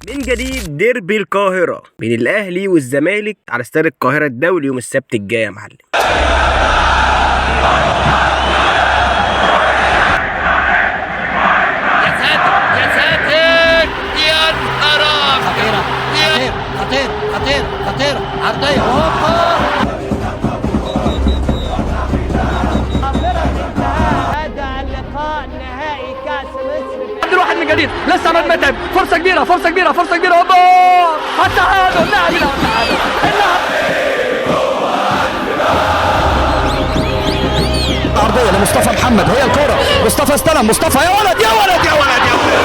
من جديد ديربي القاهرة بين الأهلي والزمالك على استاد القاهرة الدولي يوم السبت الجاي يا معلم. يا ساتر يا ساتر، يا نهار خطيرة خطير خطير خطير خطير عرضية هوبا. هذا اللقاء نهائي كأس مصر. عبد الواحد من جديد لسه عماد متعب، فرصة كبيرة فرصة كبيرة فرصة كبيرة، هوبا التعادل. نعم التعادل. عرضية لمصطفى محمد، هي الكرة، مصطفى استلم، مصطفى يا ولد يا ولد يا ولد يا ولد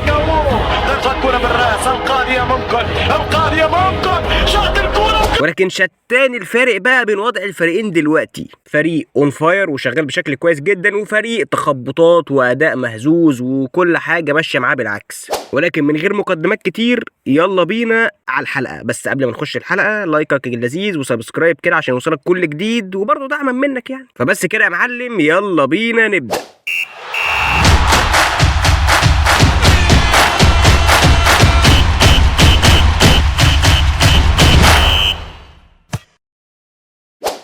يا ترجع الكرة بالراس، القاضية ممكن، القاضية ممكن، شاط الكرة. ولكن شتان الفارق بقى بين وضع الفريقين دلوقتي، فريق on fire وشغال بشكل كويس جدا، وفريق تخبطات واداء مهزوز وكل حاجة ماشية معاه بالعكس. ولكن من غير مقدمات كتير يلا بينا على الحلقة. بس قبل ما نخش الحلقة لايكك اللذيذ و subscribe كده عشان يوصلك كل جديد، وبرضه دعما منك يعني. فبس كده يا معلم، يلا بينا نبدا.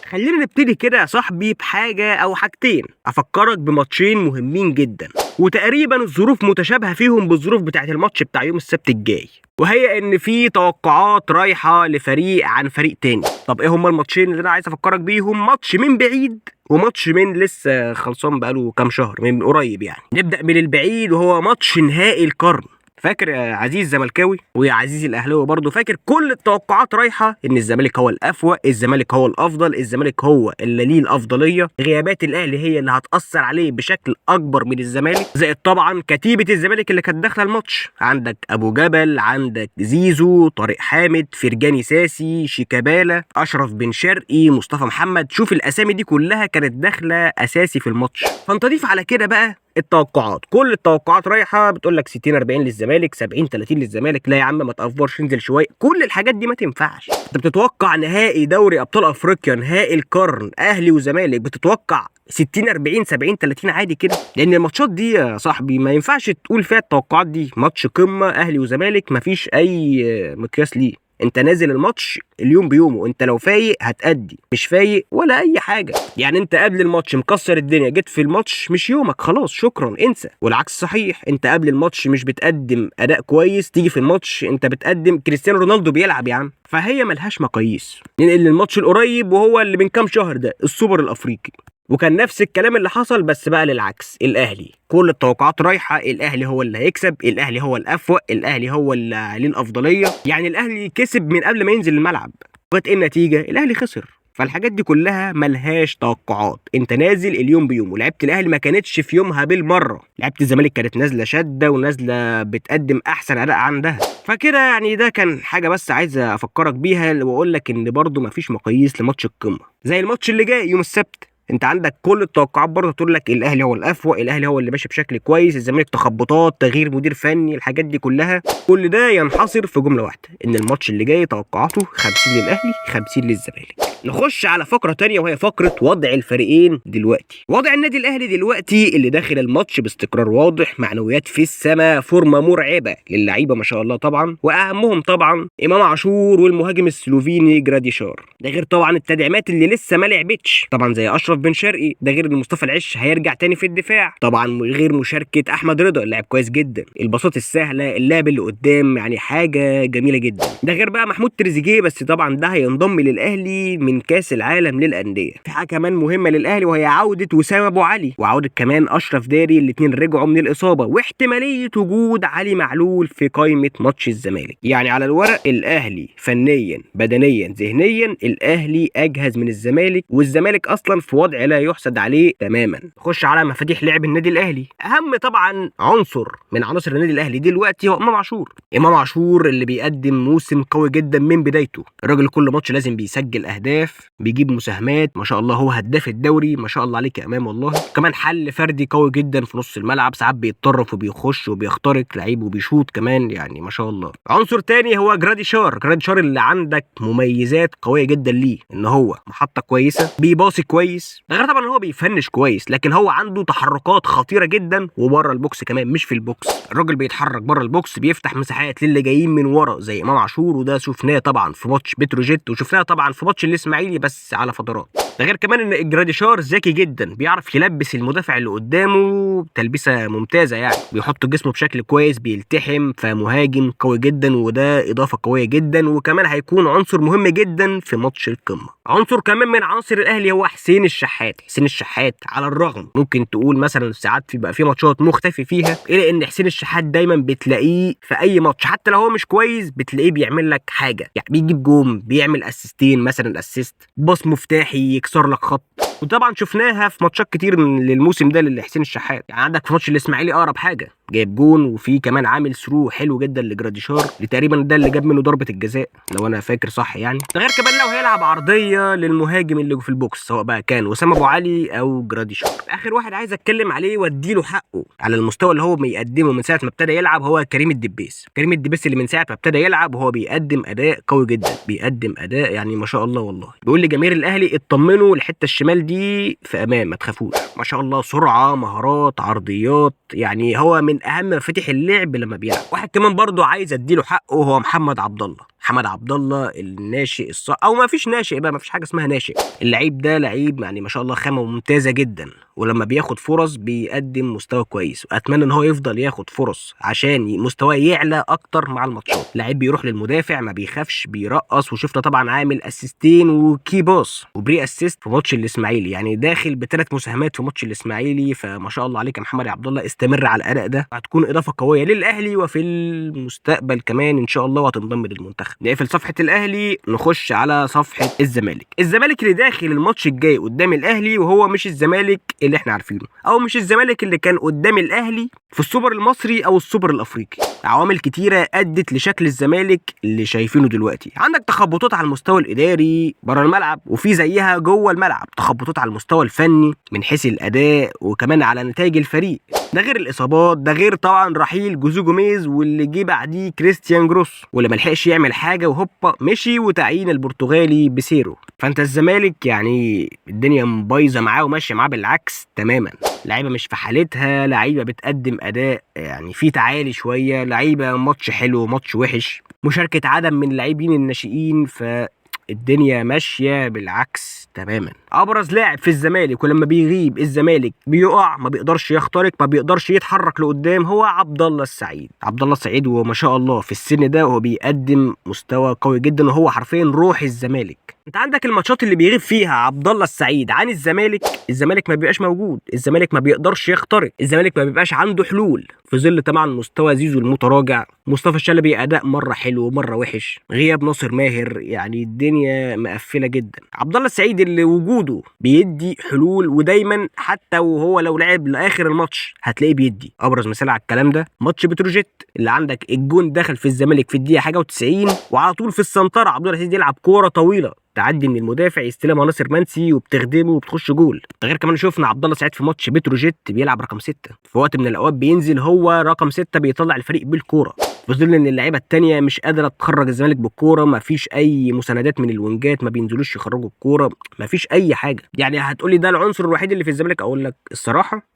خلينا نبتدي كده يا صاحبي بحاجة أو حاجتين، أفكرك بماتشين مهمين جدا وتقريبا الظروف متشابهة فيهم بالظروف بتاعت الماتش بتاع يوم السبت الجاي، وهي إن في توقعات رايحة لفريق عن فريق تاني. طب إيه هما الماتشين اللي أنا عايز أفكرك بيهم؟ ماتش من بعيد وماتش من لسه خلصان بقاله كام شهر من قريب يعني. نبدأ من البعيد وهو ماتش نهائي القرن. فاكر يا عزيز زملكاوي ويا عزيزي الاهلاوي برضه، فاكر كل التوقعات رايحة ان الزمالك هو الافوق، الزمالك هو الافضل، الزمالك هو اللي ليه الافضلية، غيابات الاهلي هي اللي هتاثر عليه بشكل اكبر من الزمالك، زائد طبعا كتيبة الزمالك اللي كانت داخله الماتش، عندك ابو جبل، عندك زيزو، طارق حامد، فرجاني ساسي، شيكابالا، اشرف بن شرقي، مصطفى محمد. شوف الاسامي دي كلها كانت داخله اساسي في الماتش. فانت ضيف على كده بقى التوقعات، كل التوقعات رايحة بتقول لك 60-40 للزمالك، 70-30 للزمالك، لا يا عم ما تأفورش انزل شوية، كل الحاجات دي ما تنفعش. انت بتتوقع نهائي دوري ابطال افريقيا، نهائي القرن، اهلي وزمالك، بتتوقع 60-40 70-30 عادي كده؟ لان الماتشات دي يا صاحبي ما ينفعش تقول فيها التوقعات دي. ماتش قمة اهلي وزمالك ما فيش اي مقياس ليه، انت نازل الماتش اليوم بيومه، انت لو فايق هتأدي، مش فايق ولا اي حاجة. يعني انت قبل الماتش مكسر الدنيا، جيت في الماتش مش يومك، خلاص شكرا انسى. والعكس صحيح، انت قبل الماتش مش بتقدم اداء كويس، تيجي في الماتش انت بتقدم كريستيانو رونالدو بيلعب يا عم. فهي ملهاش مقاييس. ننقل للماتش القريب وهو اللي من كام شهر ده، السوبر الافريقي، وكان نفس الكلام اللي حصل بس بقى للعكس. الاهلي كل التوقعات رايحة الاهلي هو اللي هيكسب، الاهلي هو الافوق، الاهلي هو اللي ليه الافضلية، يعني الاهلي كسب من قبل ما ينزل الملعب. وجت ايه النتيجة؟ الاهلي خسر. فالحاجات دي كلها ملهاش توقعات، انت نازل اليوم بيومه. لعيبة الاهلي ما كانتش في يومها بالمرة، لعيبة الزمالك كانت نازله شاده ونازلة بتقدم احسن اداء عندها. فكده يعني ده كان حاجة بس عايز افكرك بيها واقول لك ان برده مفيش مقاييس لماتش القمه زي الماتش اللي جاي يوم السبت. انت عندك كل التوقعات برضه تقول لك الاهلي هو الافوق، الاهلي هو اللي ماشي بشكل كويس، الزمالك تخبطات، تغيير مدير فني، الحاجات دي كلها. كل ده ينحصر في جملة واحدة، ان الماتش اللي جاي توقعاته 50 للاهلي 50 للزمالك. نخش على فقره تانية وهي فقره وضع الفريقين دلوقتي. وضع النادي الاهلي دلوقتي اللي داخل الماتش باستقرار واضح، معنويات في السماء، فورمه مرعبة للعيبة ما شاء الله طبعا، واهمهم طبعا امام عاشور والمهاجم السلوفيني جراديشار، ده غير طبعا التدعيمات اللي لسه ما لعبتش طبعا زي اشرف بن شرقي، ده غير ان مصطفى العش هيرجع تاني في الدفاع طبعا، غير مشاركة احمد رضا اللاعب كويس جدا، الباصات السهلة، اللاعب اللي قدام، يعني حاجة جميلة جدا. ده غير بقى محمود تريزيجيه، بس طبعا ده هينضم للاهلي من كاس العالم للاندية. في حاجة كمان مهمة للاهلي وهي عوده وسام ابو علي وعوده كمان اشرف داري، الاثنين رجعوا من الاصابة، واحتماليه وجود علي معلول في قائمة ماتش الزمالك. يعني على الورق الاهلي فنيا بدنيا ذهنيا الاهلي اجهز من الزمالك، والزمالك اصلا في وضع لا يحسد عليه تماما. خش على مفاتيح لعب النادي الاهلي. اهم طبعا عنصر من عناصر النادي الاهلي دلوقتي هو امام عاشور. امام عاشور اللي بيقدم موسم قوي جدا من بدايته، الراجل كل ماتش لازم بيسجل اهداف اهداف، بيجيب مساهمات، ما شاء الله هو هداف الدوري، ما شاء الله عليك يا امام والله. كمان حل فردي قوي جدا في نص الملعب، ساعات بيتطرف وبيخش وبيخترق لعيب وبيشوط كمان، يعني ما شاء الله. عنصر تاني هو جراديشار. جراديشار اللي عندك مميزات قوية جدا ليه، ان هو محطة كويسة، بيباصي كويس، ده غير طبعا ان هو بيفنش كويس، لكن هو عنده تحركات خطيرة جدا وبره ال box كمان، مش في ال box. الراجل بيتحرك بره ال box، بيفتح مساحات للي جايين من ورا زي امام عاشور، وده شفناه طبعا في ماتش بتروجيت، وشفناه طبعا في ماتش الاسماعيلي بس على فترات. ده غير كمان ان جراديشار ذكي جدا، بيعرف يلبس المدافع اللي قدامه تلبيسه ممتازة، يعني بيحط جسمه بشكل كويس، بيلتحم، فمهاجم قوي جدا، وده اضافه قوية جدا، وكمان هيكون عنصر مهم جدا في ماتش القمه. عنصر كمان من عناصر الاهلي هو حسين الشحات. حسين الشحات على الرغم ممكن تقول مثلا ساعات بيبقى في ماتشات مختفي فيها، الا ان حسين الشحات دايما بتلاقيه في اي ماتش، حتى لو هو مش كويس بتلاقيه بيعمل لك حاجة، يعني بيجيب جون، بيعمل assist ين مثلا، assist، باص مفتاحي يكسر لك خط. وطبعا شفناها في ماتشات كتير من للموسم ده لحسين الشحات، يعني عندك في ماتش الاسماعيلي اقرب حاجة جايب جون، وفي كمان عامل through حلو جدا لجراديشار اللي تقريبا ده اللي جاب منه ضربه الجزاء لو انا فاكر صح يعني. ده غير كمان لو هيلعب عرضية للمهاجم اللي في ال box، سواء بقى كان وسام ابو علي او جراديشار. اخر واحد عايز اتكلم عليه واديله حقه على المستوى اللي هو بيقدمه من ساعة ما ابتدى يلعب هو كريم الدبيس. كريم الدبيس اللي من ساعة ما ابتدى يلعب وهو بيقدم اداء قوي جدا، بيقدم اداء يعني ما شاء الله والله. بيقول لجماهير الاهلي اطمنوا، الحتة الشمال دي في امان، ما تخافوش، ما شاء الله سرعة، مهارات، عرضيات، يعني هو من اهم مفاتيح اللعب لما بيلعب. واحد كمان برضو عايز اديله حقه هو محمد عبد الله. محمد عبد الله الناشئ او ما فيش ناشئ بقى، ما فيش حاجة اسمها ناشئ، اللعيب ده لعيب يعني ما شاء الله خامة ممتازة جدا، ولما بياخد فرص بيقدم مستوى كويس، واتمنى ان هو يفضل ياخد فرص عشان مستواه يعلى اكتر مع الماتشات. لعيب بيروح للمدافع، ما بيخافش، بيرقص، وشفنا طبعا عامل assist ين و key pass و pre assist في ماتش الاسماعيلي، يعني داخل بثلاث مساهمات في ماتش الاسماعيلي. فما شاء الله عليك يا محمد عبد الله، استمر على الاداء ده، هتكون اضافه قوية للاهلي وفي المستقبل كمان ان شاء الله، وهتنضم للمنتخب. نقفل صفحة الاهلي، نخش على صفحة الزمالك. الزمالك اللي داخل الماتش الجاي قدام الاهلي، وهو مش الزمالك اللي احنا عارفينه، او مش الزمالك اللي كان قدام الاهلي في السوبر المصري او السوبر الافريقي. عوامل كتيرة ادت لشكل الزمالك اللي شايفينه دلوقتي. عندك تخبطات على المستوى الاداري بره الملعب، وفي زيها جوه الملعب، تخبطات على المستوى الفني من حيث الاداء وكمان على نتائج الفريق، ده غير الاصابات، ده غير طبعا رحيل جوزيه جوميز واللي جه بعديه كريستيان جروس واللي ملحقش يعمل حاجة وهوبا مشي، وتعيين البرتغالي بسيرو. فانت الزمالك يعني الدنيا بايظة معاه وماشية معاه بالعكس تماما، لعيبة مش في حالتها، لعيبة بتقدم اداء يعني في تعالي شوية، لعيبة ماتش حلو ماتش وحش، مشاركة عدم من لاعبين الناشئين، فالدنيا ماشية بالعكس تماما. ابرز لاعب في الزمالك ولما بيغيب الزمالك بيقع، ما بيقدرش يخترق، ما بيقدرش يتحرك لقدام، هو عبد الله السعيد. عبد الله السعيد وما شاء الله في السن ده وهو بيقدم مستوى قوي جدا، وهو حرفيا روح الزمالك. انت عندك الماتشات اللي بيغيب فيها عبد الله السعيد عن الزمالك، الزمالك ما بيبقاش موجود، الزمالك ما بيقدرش يخترق، الزمالك ما بيبقاش عنده حلول، في ظل طبعا مستوى زيزو المتراجع، مصطفى الشلبي اداء مرة حلو ومرة وحش، غياب ناصر ماهر، يعني الدنيا مقفلة جدا. عبد الله السعيد اللي وجوده بيدي حلول، ودايما حتى وهو لو لعب لاخر الماتش هتلاقيه بيدي. ابرز مثال على الكلام ده ماتش بتروجيت اللي عندك الجون دخل في الزمالك في الدقيقة حاجة و90، وعلى طول في السنطره عبد الله السعيد يلعب كورة طويلة تعدي من المدافع يستلمها ناصر منسي وبتخدمه وبتخش جول. ده غير كمان شفنا عبد الله سعيد في ماتش بتروجيت بيلعب رقم 6 في وقت من الاوقات، بينزل هو رقم 6 بيطلع الفريق بالكورة، في ظل ان اللعيبة الثانية مش قادرة تخرج الزمالك بالكورة، مفيش اي مساندات من الوينجات، ما بينزلوش يخرجوا الكورة، مفيش اي حاجة. يعني هتقولي ده العنصر الوحيد اللي في الزمالك، اقول لك الصراحة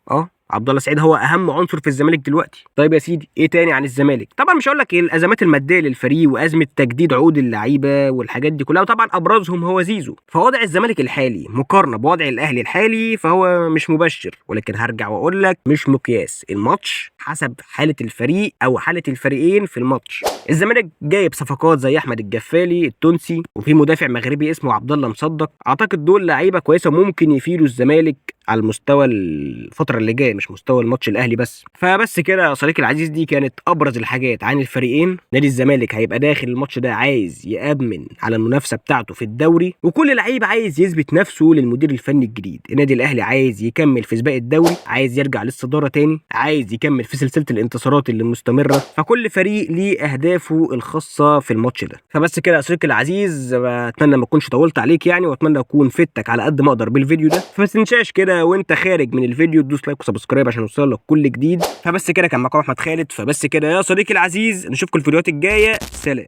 عبد الله سعيد هو اهم عنصر في الزمالك دلوقتي. طيب يا سيدي ايه تاني عن الزمالك؟ طبعا مش هقول لك ايه الازمات المادية للفريق وازمة تجديد عقود اللعيبة والحاجات دي كلها، وطبعا ابرزهم هو زيزو. فوضع الزمالك الحالي مقارنة بوضع الاهلي الحالي فهو مش مبشر، ولكن هرجع واقول لك مش مقياس الماتش حسب حاله الفريق او حاله الفريقين في الماتش. الزمالك جايب صفقات زي احمد الجفالي التونسي، وفي مدافع مغربي اسمه عبد الله مصدق، اعتقد دول لعيبة كويسة ممكن يفيدوا الزمالك على المستوى الفترة اللي جاية. مش مستوى الماتش الاهلي بس. فبس كده يا صديقي العزيز، دي كانت ابرز الحاجات عن الفريقين. نادي الزمالك هيبقى داخل الماتش ده عايز يأمن على المنافسة بتاعته في الدوري، وكل لعيب عايز يثبت نفسه للمدير الفني الجديد. النادي الاهلي عايز يكمل في سباق الدوري، عايز يرجع للصداره تاني، عايز يكمل في سلسلة الانتصارات اللي مستمرة. فكل فريق ليه اهدافه الخاصة في الماتش ده. فبس كده يا صديقي العزيز، اتمنى ما اكونش طولت عليك يعني، واتمنى اكون فدتك على قد ما اقدر بالفيديو ده. فما تنساش كده وانت خارج من الفيديو تدوس like و subscribe عشان يوصل لك كل جديد. فبس كده، كان معاكم احمد خالد. فبس كده يا صديقي العزيز، نشوفكم الفيديوهات الجاية. سلام.